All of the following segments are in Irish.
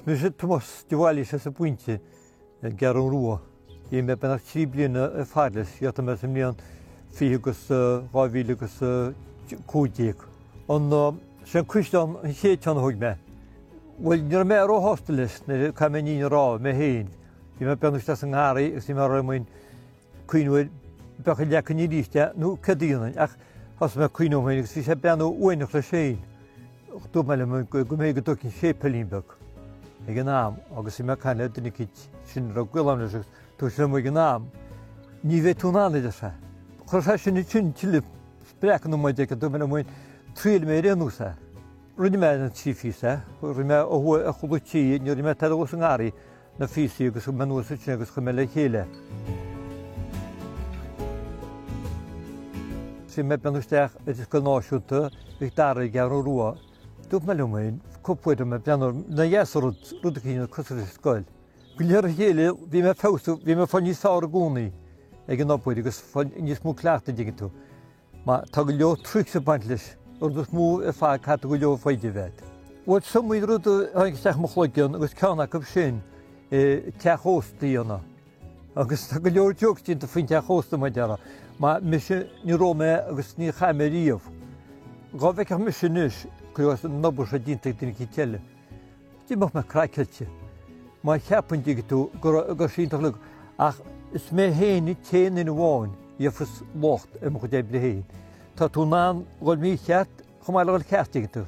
Is mise Tomás de Bhailís as an bPointe i gCeathrú Rua. Bhí mé beagnach 3 bliana ag faire leis, ghearrta mé sa mbliain 20 agus 2015. An sé an caisleán an chéad cheann a thóg mé. Bhuel, ní raibh mé róshásta leis, nuair a caithfidh mé an fhírinne a rá, mé féin. Bhí mé ag breathnú isteach sa ngarraí agus bhí mé ag rá liom féin, cuimhniú air, bheadh a leacan arís é nó céard a dhéanfainn ach thosaigh mé ag cuimhniú féin agus bhí sé ag breathnú uaigneach leis féin. Dúirt mé liom go mb'fhéidir go dtógfainn séipéilín beag ag an am agus bhí mé ag caint le duine eicínt sin a raibh gaol agam leis agus dúirt sé liom ag an am, ní bheidh tú in ann, a deir sé. Chuir sé sin ansin tuilleadh spreacadh ionam agus dúirt mé liom féin, triailfidh mé ar aon nós é. Rinne mé an trí phíosa, rinne mé ó thuaidh ar chúl an tí, ní rinne mé tada thuas sa ngarraí, na phíosaí agus thug mé anuas ansin agus chuir mé le chéile. Bhí mé ag breathnú isteach ar an Scoil Náisiúnta Mhic Dara i gCeathrú Rua. Dúirt mé liom féin, cúpla uair raibh mé ag breathnú air, nár dheas an rud, rud eicínt cosúil leis an scoil. De réir a chéile bhí mé ag feabhsú, bhí mé ag fáil níos fearr i gcónaí ag an obair agus fáil níos mó cleachtaidh, an dtuigeann tú. Mar tá go leor tricks ag baint leis, an rud is mó ar fad caithfidh tú go leor foighde a bheith. Bhuel, is iomaí rud a tháinig isteach i mo chloigeann agus ceann acu sin teach ósta a dhéanamh. Agus tá go leor jokes déanta faoin teach ósta mar a déarfá. Mar mise, níor ól mé agus ní chaith mé riamh. Dhá bhfeicfeadh mise anois go raibh an obair seo déanta ag duine eicínt eile. D'imeodh mé craiceáilte. Má cheapann, an dtuigeann tú, go raibh sé iontach uilig. Ach is mé féin an t-aon duine amháin a gheobhas locht ar mo chuid oibre féin. Tá tú in ann dhul mícheart chomh maith le dhul ceart, an dtuigeann tú.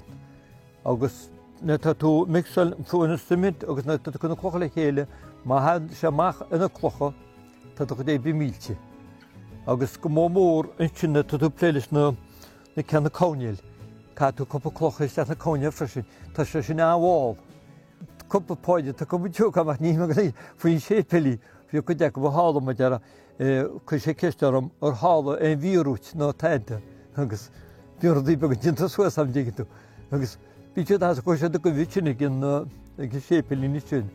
Agus nuair atá tú ag mixáil an cement agus nuair atá tú ag cur na clocha le chéile, má thagann sé amach ina clocha, tá do chuid oibre millte. Agus go mór mór ansin nuair atá tú ag plé leis na na ceanna coirnéil. Caithfidh tú cúpla cloch a chur isteach sna coirnéil freisin. Tá sé sin an-mhall. Cúpla pointe, tá cúpla joke agam ach ní mé go faoin séipéilín. Bhí cuid acu a tharla mar a déarfá, chuir sé ceist orm ar tharla aon mhíorúilt nó tada agus bhí rudaí beaga déanta suas agam, an dtuigeann tú. Agus bhí siad as, chuir siad i gcuimhne sin ag an séipéilín ansin.